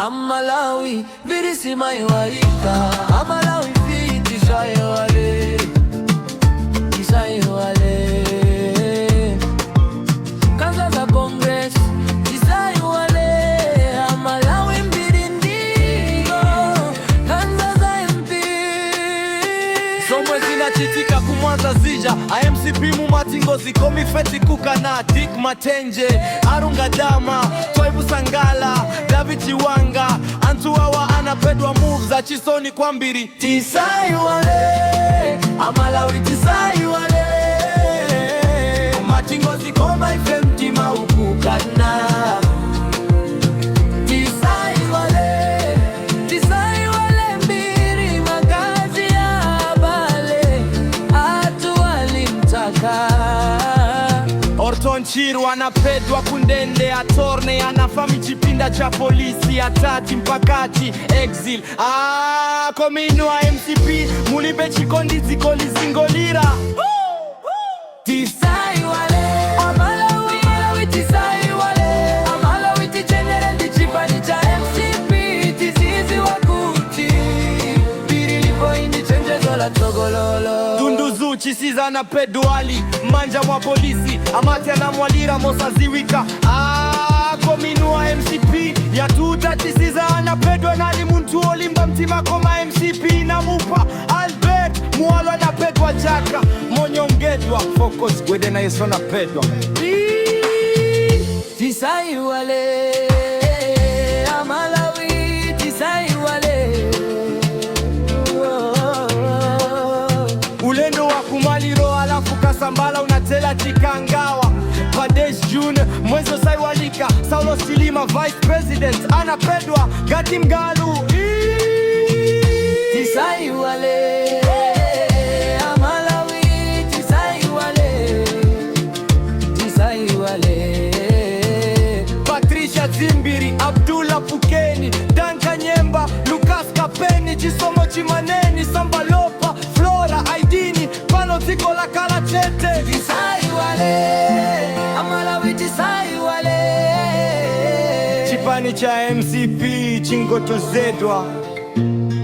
Amalawi mbiri simaiwalika. Amalawi tisaiwale, tisaiwale. Nkhanza za Congress tisaiwale. Amalawi mbiri ndiyo nkhanza za MP. Zomwe zinachitika kumwanza zija, a MCP mumati ngozi koma ife tikukana. Dick Matenje, Arunga Dama, Twaibu Sangala, David Chiwanga, anthu awa anapedwa, move za chisoni kwambiri. Tisaiwale, Amalawi tisaiwale. Mumati ngozi koma ife mtima ukukana. Tisaiwale, tisaiwale mbiri, magazi ya abale athu alimtaka. Orton Chiru anapedwa kundende, Atorne anafa mchipinda cha polisi, atati mpakati exil. Ah, koma inu a MCP mulibe chikondi, dziko lizingolira. Tisaiwale, Amalawi, Malawi tisaiwale. Amalawi tichenjere ndi chipani cha MCP. Tiziziwa kuti mbiri ilipo ndi chenjezo la tsogololo. Dunduzu Chisiza anapedwa ali manja mwa polisi, amati anamwalira mosaziwika. Ah, koma inu a MCP yatuta. Chisiza anapedwa nali muntu olimba mtima koma MCP inamupha. Albert Muwalo anapedwa chaka monyongedwa. Focus Gwede nayeso anapedwa. Tisaiwale, Amalawi tisaiwale. Oh. Ulendo wa kumaliro alafu Kasambala unatela Chikangawa. Pa 10 June, mwezi osaiwalika, Saulos Chilima, vice president, anapedwa ngati mgalu. Tisaiwale, Amalawi tisaiwale, tisaiwale. Patricia Dzimbiri, Abdullah Pukeni, Danka Nyemba, Lucas Kapeni, Chisomo Chimaneni, Sambalopa, Flora Aidini, pano dziko lakhala chete. Tisaiwale, Amalawi tisaiwale. Chipani cha MCP chingotozedwa.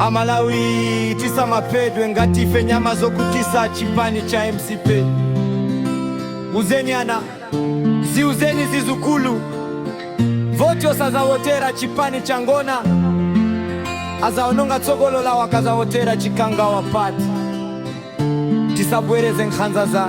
Amalawi tisamapedwe ngati ife nyama zokutisa chipani cha MCP. Uzeni ana, ziuzeni zizukulu, voti osazawotera chipani cha ngona, azaononga tsogolo lawo akazawotera Chikangawa Party. Tisabwereze nkhanza za